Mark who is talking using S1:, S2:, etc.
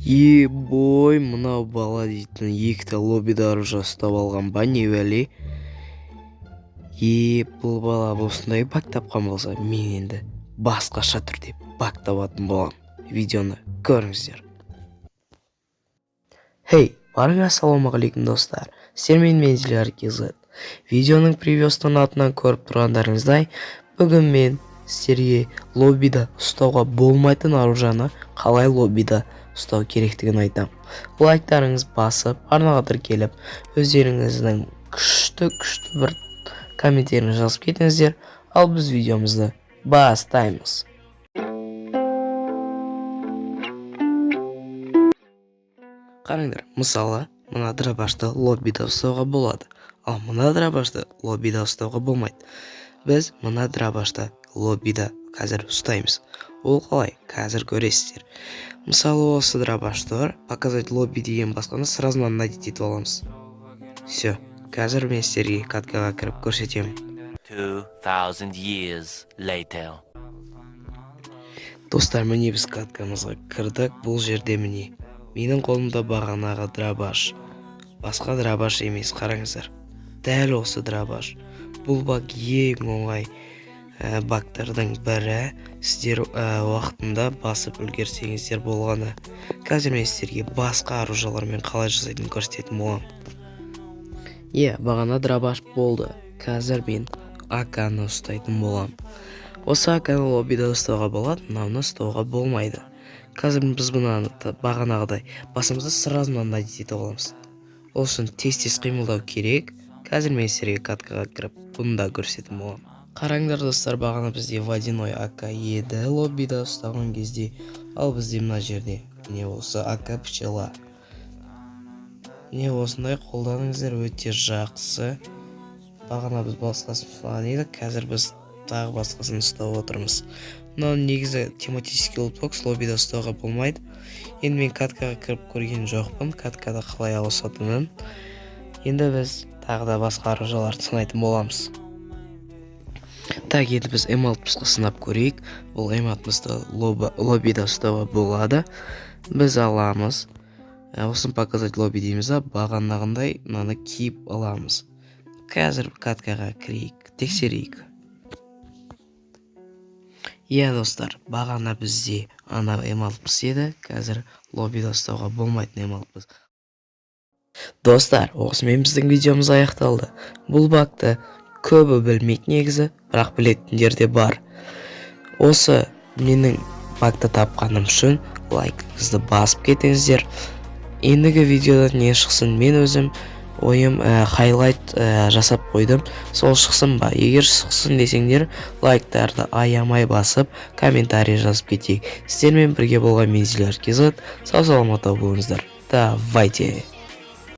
S1: Ебой, мынау бала дейтін екіті лоббида оружие ұстап алған ба, не бәле? Е, бұл бала осындай баг тапқан болса, мен енді басқаша түрде баг табатын боламын. Видеоны көріңіздер. Хей, барыңа ассалаумағалейкум, достар! Сіздермен мен, Диляр KZ. Видеоның превьюсының атынан көріп тұрғандарыңыздай, бүгін мен сіздерге лоббида ұстауға болмайтын оружиені қалай лоббида ұстау керектігін айтамын. Лайктарыңыз басып, арнаға тіркеліп, өздеріңіздің күшті күшті бір комменттеріңізді жазып кетіңіздер. Ал біз видеомызды бастаймыз. Қараңдар, мысалы, мына дробашты лоббида ұстауға болады, ал мына дробашты лоббида ұстауға болмайды. Біз мына дробашты лоббида қазір ұстаймыз. Ол қалай, қазір көресіздер. Мысалы, осы дробаш тұр. «Показать лобби» деген басқанда, сразу мынаны найти етіп аламыз. Все, қазір мен сіздерге каткаға кіріп көрсетемін.
S2: 2,000 years later.
S1: Достар, міне, біз каткамызға кірдік. Бұл жерде, міне, менің қолымда бағанағы дробаш, басқа дробаш емес. Қараңыздар, дәл осы дробаш. Бұл баг ең оңай багтардың бірі. Сіздер уақытында басып үлгерсеңіздер болғаны. Қазір мен сіздерге басқа оружиялармен қалай жасайтынын көрсететін боламын. Иә, бағана дробаш болды, қазір мен АК-ны ұстайтын боламын. Осы АК-ны лоббида ұстауға болады, мынауны ұстауға болмайды. Қазір біз мынаны бағанағыдай басымызда, сразу мынаны найти етіп аламыз. Ол үшін тез тез қимылдау керек. Қазір мен сіздерге каткаға кіріп, бұны да көрсететін боламын. Қараңдар, достар, бағана бізде водяной АК еді лоббида ұстаған кезде, ал бізде мына жерде, міне, осы АК пчела. Міне, осындай қолданыңыздар, өте жақсы. Бағана біз басқасын ұстаған едік, қазір біз тағы басқасын ұстап отырмыз. Мынау негізі тематический лутбокс, лоббида ұстауға болмайды. Енді мен каткаға кіріп көрген жоқпын, каткада қалай ауысатынын. Енді біз тағы да басқа оружияларды сынайтын боламыз. Так, енді біз М60-қа сынап көрейік. Бұл М60-ты лоббида ұстауға болады. Біз аламыз, осыны «показать лобби» дейміз да, бағанағындай мынаны киіп аламыз. Қазір каткаға кірейік, тексерейік. Иә, достар, бағана бізде ана М60 еді, қазір лоббида ұстауға болмайтын М60. Достар, осымен біздің видеомыз аяқталды. Бұл багты көбі білмейді негізі, бірақ білетіндер де бар. Осы менің багты тапқаным үшін лайкыңызды басып кетіңіздер. Ендігі видеода не шықсын? Мен өзім ойым хайлайт жасап қойдым, сол шықсын ба? Егер шықсын десеңдер, лайктарды аямай басып, комментарий жазып кетейік. Сіздермен бірге болған мен, Зиляр KZ. Сау саламатта болыңыздар, давайте!